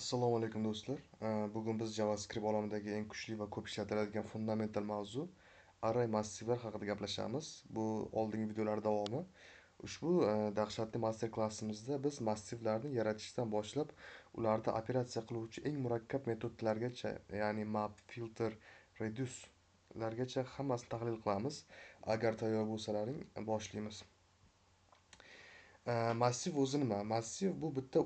Assalomu alaykum do'stlar. Bugun biz JavaScript olamidagi eng kuchli va ko'p ishlatiladigan fundamental mavzu array massivlar haqida gaplashamiz. Bu oldingi videolar davomi. Ushbu dahshatli master klassimizda biz massivlarni yaratishdan boshlab ularda operatsiya qiluvchi eng murakkab metodlargacha, ya'ni map, filter, reduce largacha hammasini tahlil qilamiz. Agar tayyor bo'lsalaring, boshlaymiz. Massiv o'zi nima? Massiv bu bitta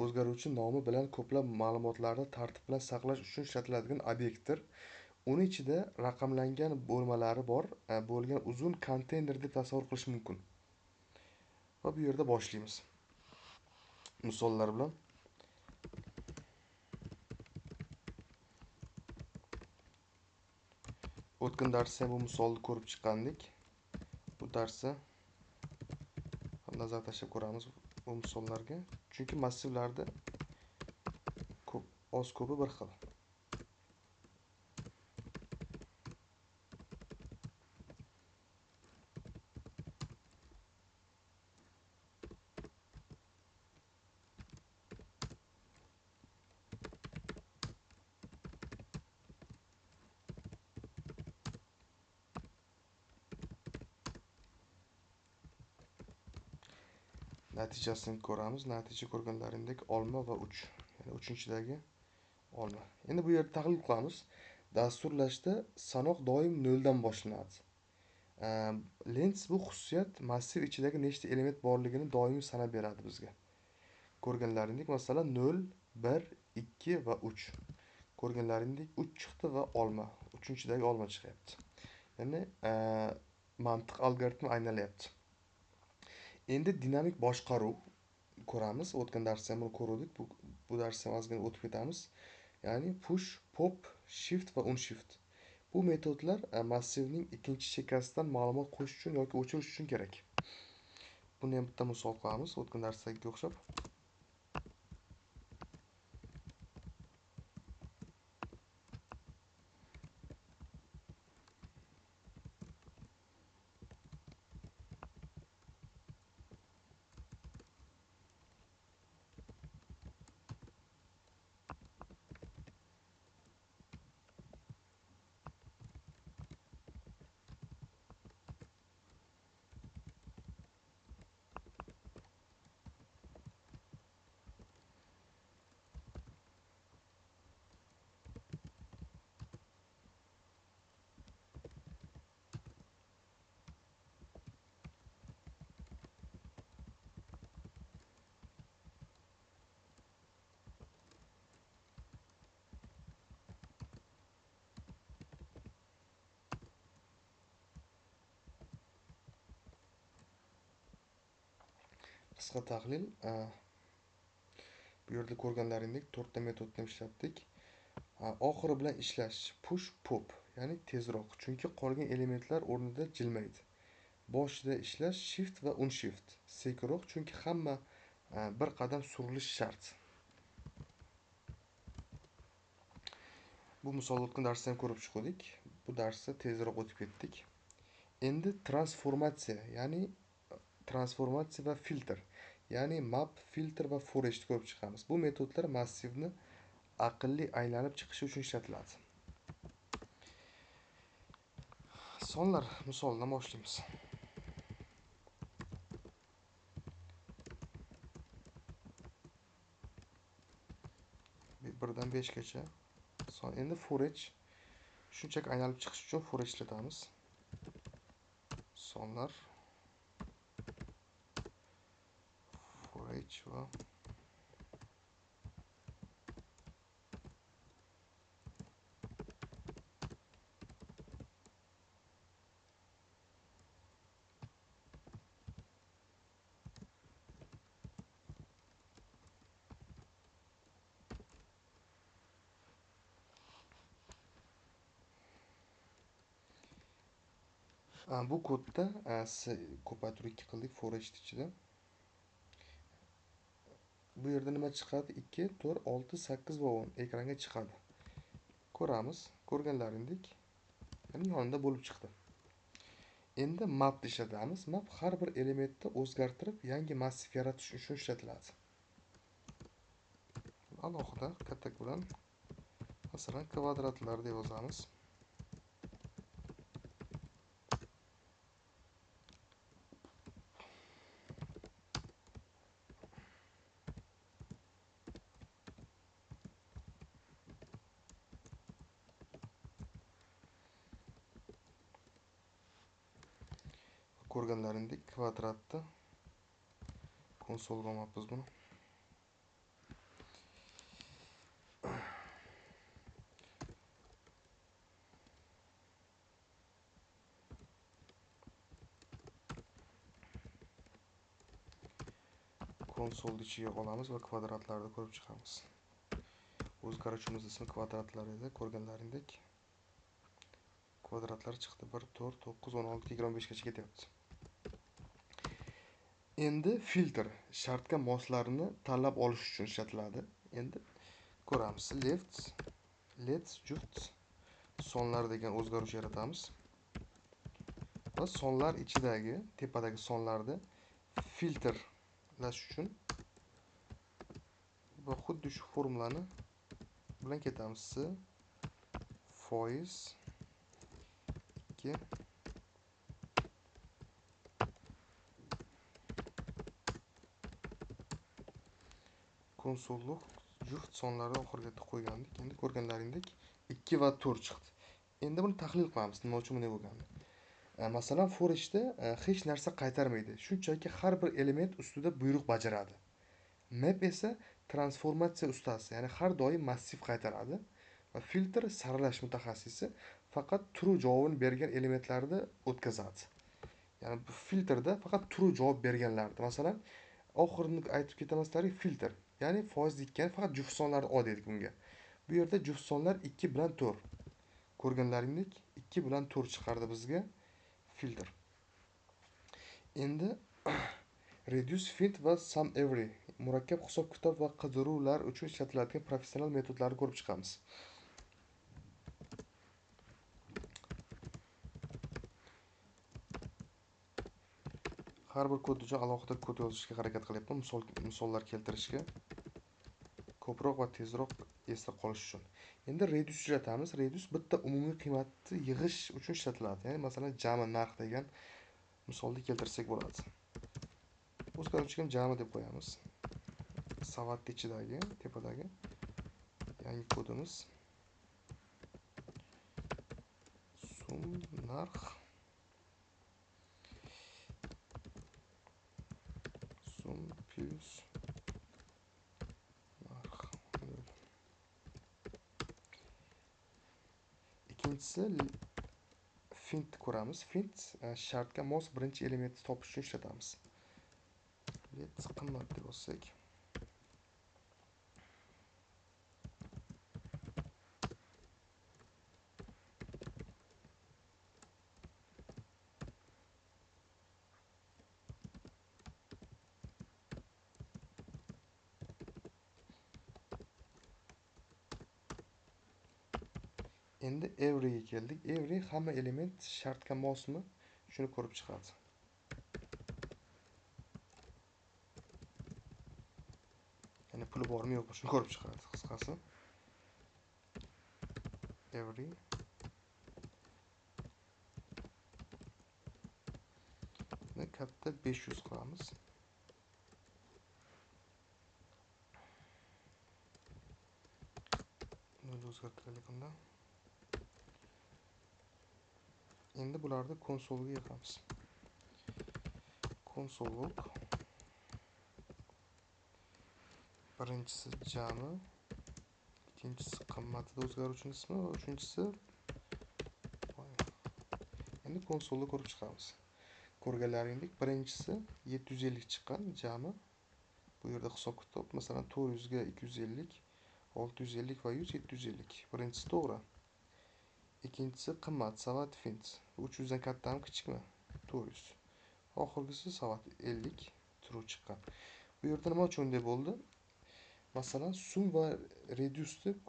o'zgaruvchi nomi bilan ko'plab ma'lumotlarni tartib bilan saqlash uchun ishlatiladigan obyektdir. Uni ichida raqamlangan bo'lmalari bor bo'lgan uzun konteyner deb tasavvur qilish mumkin. Va bu yerda boshlaymiz. Misollar bilan. O'tgan darsda bu misolni ko'rib chiqqandik. Bu darsda nazar tashlab ko'ramiz bu misollarga. Chunki massivlarda ko'p, oz ko'pi bir xil. Natijasini ko'ramiz. Natija ko'rganlaringdek olma va 3. Ya'ni 3-chidagi olma. Endi bu yerda tahlil qilamiz. Dasturlashda sanoq doim 0 dan boshlanadi. Lens bu xususiyat massiv ichidagi nechta element borligini doimiy sanab beradi bizga. Ko'rganlaringdek, masalan 0, 1, 2 va 3. Ko'rganlaringdek 3 chiqdi va olma. 3-chidagi olma chiqyapti. Ya'ni mantiq algoritmi aynalyapti. Endi dinamik boshqaruv ko'ramiz. O'tgan darsda ham buni ko'rdik. Bu darsda ham ozgina o'tib ketamiz. Ya'ni push, pop, shift va unshift. Bu metodlar massivning ikkinchi chekkasidan ma'lumot qo'shish uchun yoki o'chirish uchun kerak. Buni ham bitta misol qilamiz, o'tgan darsdagiga o'xshab. Qisqa tahlil. Bu yerda ko'rganlaringdek 4 ta metodni ishlatdik. Oxiri bilan ishlash push pop, ya'ni tezroq, chunki qolgan elementlar o'rnida jilmaydi. Boshida ishlash shift va unshift, sekinroq, chunki hamma bir qadam surilish shart. Bu misolni o'tgan darsda ham ko'rib chiqdik. Bu darsda tezroq o'tib ketdik. Endi transformatsiya, ya'ni transformatsiya va filtr, ya'ni map, filtr va for each ko'rib chiqamiz. Bu metodlar massivni aqlli aylanib chiqishi uchun ishlatiladi. Sonlar misolidan boshlaymiz. Birdan 5 gacha son. Endi for each shunchaki aylanib chiqish uchun for each ishlatamiz. Sonlar for va bu kodda ko'paytirib 2 qildik for each ichida. Bu yerda nima chiqadi? 2, 4, 6, 8 va 10 ekranga chiqadi. Ko'ramiz, ko'rganlaringdek, ya'ni yonida bo'lib chiqdi. Endi map ishlatamiz. Map har bir elementni o'zgartirib, yangi massiv yaratish uchun ishlatiladi. Alohida katak bilan masalan kvadratlar deb yozamiz. Ko'rganlaringdek kvadratni konsolga olmayapmiz buni. Konsolni ichiga olamiz va kvadratlarni ko'rib chiqamiz. O'zgaruvchimiz ismi kvadratlar edi, ko'rganlaringdek. Kvadratlar chiqdi 1, 4, 9, 16, 25 gacha ketyapti. Endi filtr shartga moslarini tanlab olish uchun ishlatiladi. Endi ko'ramiz. Left, let, juft sonlar degan o'zgaruvchi yaratamiz. Va sonlar ichidagi, tepadagi sonlarni filtrlash uchun va xuddi shu formulani bilan ketamiz. S foiz 2 konsollik juft sonlarni oxiriga qo'ygandik. Endi ko'rganlaringdek 2 va 4 chiqdi. Endi buni tahlil qilamiz, nima uchun bunday bo'lganini. Masalan, for eachda hech narsa qaytarmaydi. Shunchaki har bir element ustida buyruq bajaradi. Map esa transformatsiya ustasi, ya'ni har doim massiv qaytaradi va filtr saralash mutaxassisi faqat true javobini bergan elementlarni o'tkazadi. Ya'ni bu filtrda faqat true javob berganlarni, masalan, oxirini aytib ketaman sizlarga, filtr, ya'ni foiz ikkani faqat juft sonlarni ol dedik bunga. Bu yerda juft sonlar 2 bilan 4. Ko'rganlaringdek 2 bilan 4 chiqardi bizga filtr. Endi reduce, find va sum every murakkab hisob-kitob va qidiruvlar uchun ishlatiladigan professional metodlarni ko'rib chiqamiz. Har bir kod uchun alohida kod yozishga harakat qilyapman, misollar keltirishga, ko'proq va tezroq esda qolish uchun. Endi reduce ishlatamiz. Reduce bitta umumiy qiymatni yig'ish uchun ishlatiladi. Ya'ni masalan, jami narx degan misolni keltirsak bo'ladi. O'zgaruvchiga ham jami deb qo'yamiz. Savatni ichidagi, tepadagi yangi kodimiz sum narx sum plus narx. Ikkinchisi find ko'ramiz. Find shartga mos birinchi elementni topish uchun ishlatamiz. Let qimmat deb olsak. Endi everyga keldik. Every hamma element shartga mosmi shuni ko'rib chiqadi. Ya'ni puli bormi yo'qmi shuni ko'rib chiqadi qisqasi. Every ni katta 500 qilamiz. Nol o'zgartiraylik unda. Endi bularni konsolga yig'amiz. Konsollik birinchisi jami, ikkinchisi qimmatida o'zgaruvchining ismi va uchinchisi. Endi konsolni ko'rib chiqamiz. Ko'rganlaringdek birinchisi 750 chiqqan jami. Bu yerda hisob-kitob, masalan, 400 ga 250, 650 va 100 750. Birinchisi to'g'ri. Ikkinchisi qimmat, savat find. 300 dan kattami, kichikmi? 400. Oxirgisi savat 50 true chiqqan. Bu yerda nima uchun bunday bo'ldi? Masalan, sum va reduce deb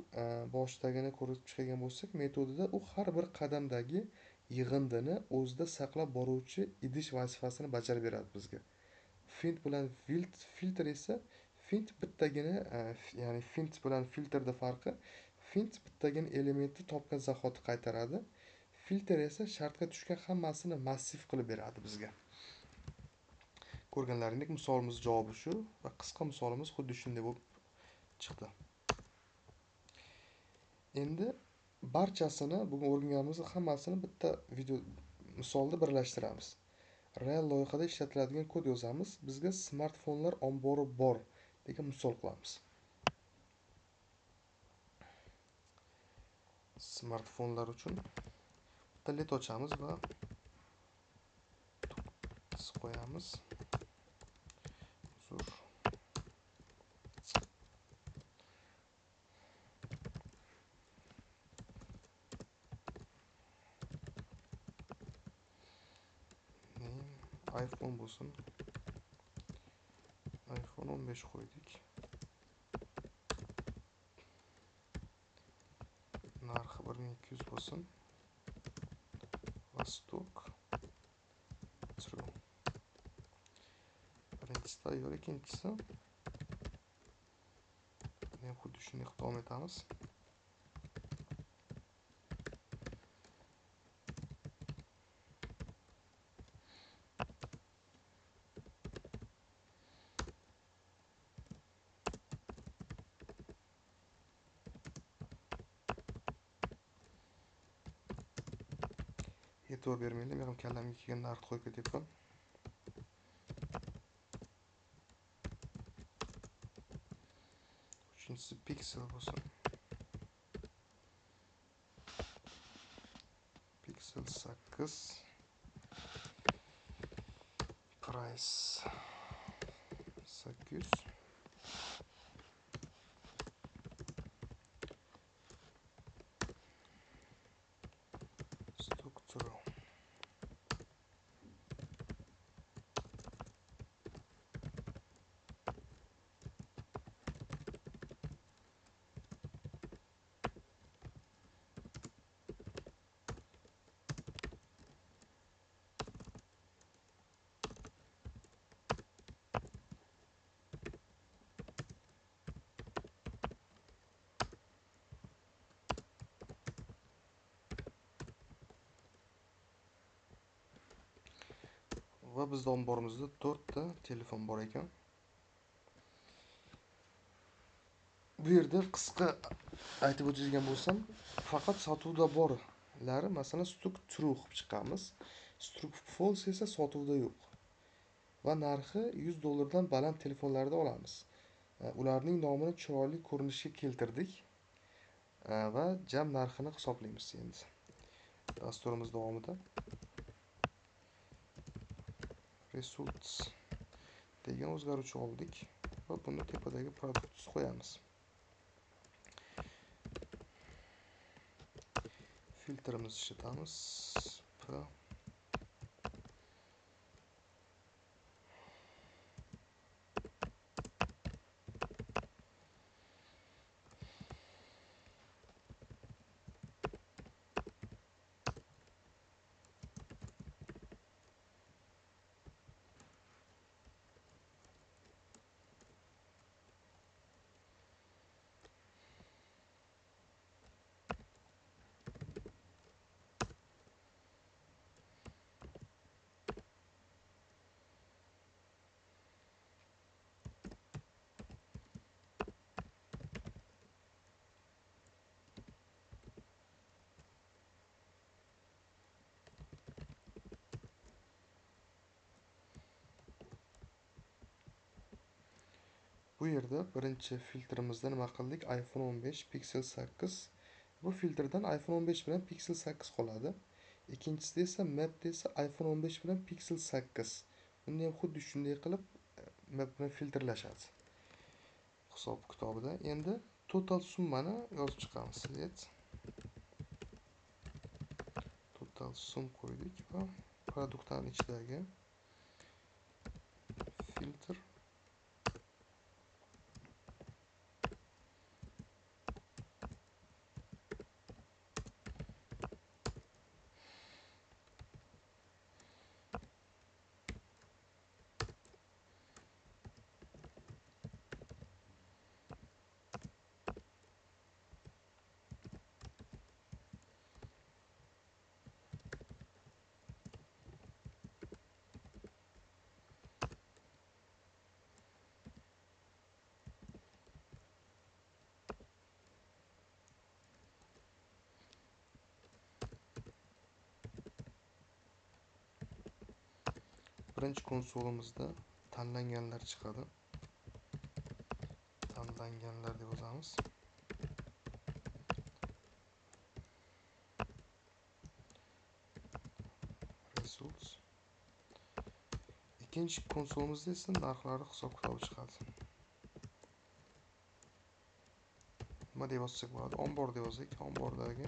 boshidagini ko'rib chiqgan bo'lsak, metodida u har bir qadamdagi yig'indini o'zida saqlab boruvchi idish vazifasini bajarib beradi bizga. Find bilan filtr esa Find bittagina, ya'ni find bilan filtrda farqi, find bittagina elementni topgan zahoti qaytaradi. Filtr esa shartga tushgan hammasini massiv qilib beradi bizga. Ko'rganlaringdek misolimiz javobi shu va qisqa misolimiz xuddi shunday bo'lib chiqdi. Endi barchasini bugun o'rganganimizni hammasini bitta video misolda birlashtiramiz. Real loyihada ishlatiladigan kod yozamiz. Bizga smartfonlar ombori bor degan misol qilamiz. Smartfonlar uchun bitta let ochamiz va qo'yamiz. Uzr. iPhone bo'lsin. iPhone 15 qo'ydik. Narxi 1200 bo'lsin. Va stok true. Birinchisi tayyor, ikkinchisi. Buni ham xuddi shunday qilib davom etamiz. E'tibor bermanglar, men ham kallamga kelgan narxni qo'yib ketyapman. Uchinchisi Pixel bo'lsin. Pixel 8 price 800. Va bizda omborimizda 4 ta telefon bor ekan. Bu yerda qisqa aytib o'tadigan bo'lsam, faqat sotuvda borlari, masalan, stok true qilib chiqamiz. Stok false esa sotuvda yo'q. Va narxi $100 dan baland telefonlarda olamiz. Ularning nomini chiroyli ko'rinishga keltirdik va jam narxini hisoblaymiz endi. Dasturimiz davomida results degan o'zgaruvchi oldik va buni tepadagi products qo'yamiz. Filtrimizni ishlatamiz. P Bu yerda birinchi filtrimizda nima qildik? iPhone 15, Pixel 8. Bu filtrdan iPhone 15 bilan Pixel 8 qoladi. Ikkinchisida esa mapda esa iPhone 15 bilan Pixel 8. Buni ham xuddi shunday qilib map bilan filtrlashadi. Hisob kitobida endi total summani yozib chiqamiz. Let total sum qo'ydik va produktlarning ichidagi filtr Birinchi konsolimizda tanlanganlar chiqadi. Tanlanganlar deb yozamiz. Results. Ikkinchi konsolimizda esa narxlari hisob-kitobi chiqadi. Nima deb yozsak bo'ladi? Ombor deb yozsak, ombordagi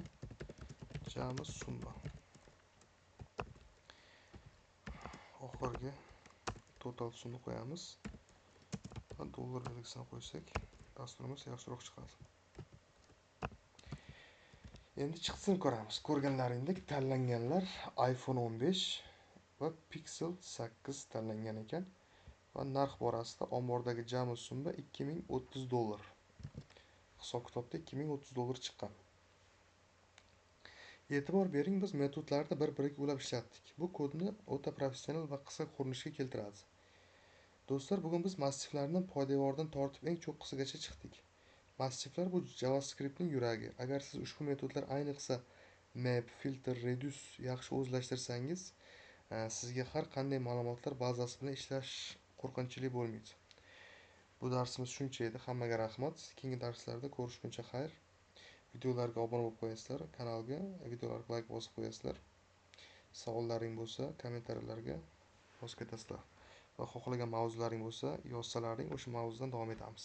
jami summa. Oxirgi total summa qo'yamiz. Va dollar belgisini qo'ysak, dasturimiz yaxshiroq chiqadi. Endi chiqisini ko'ramiz. Ko'rganlaringdek tanlanganlar iPhone 15 va Pixel 8 tanlangan ekan va narx borasida ombordagi jami summa 2030 dollar. Hisob-kitobda 2030 dollar chiqqan. E'tibor bering, biz metodlarni bir-biriga ulab ishlatdik. Bu kodni o'ta professional va qisqa ko'rinishga keltiradi. Do'stlar, bugun biz massivlarni poydevordan tortib eng cho'qqisigacha chiqdik. Massivlar bu JavaScriptning yuragi. Agar siz ushbu metodlar ayniqsa map, filter, reduce yaxshi o'zlashtirsangiz, sizga har qanday ma'lumotlar bazasi bilan ishlash qo'rqinchli bo'lmaydi. Bu darsimiz shuncha edi. Hammaga rahmat. Keyingi darslarda ko'rishguncha xayr. Videolarga obuna bo'lib qo'yasizlar, kanalga videolarga like bosib qo'yasizlar. Savollaring bo'lsa, kommentariyalarga yozib ketasizlar. Va xohlagan mavzularing bo'lsa, yozsalaring o'sha mavzudan davom etamiz.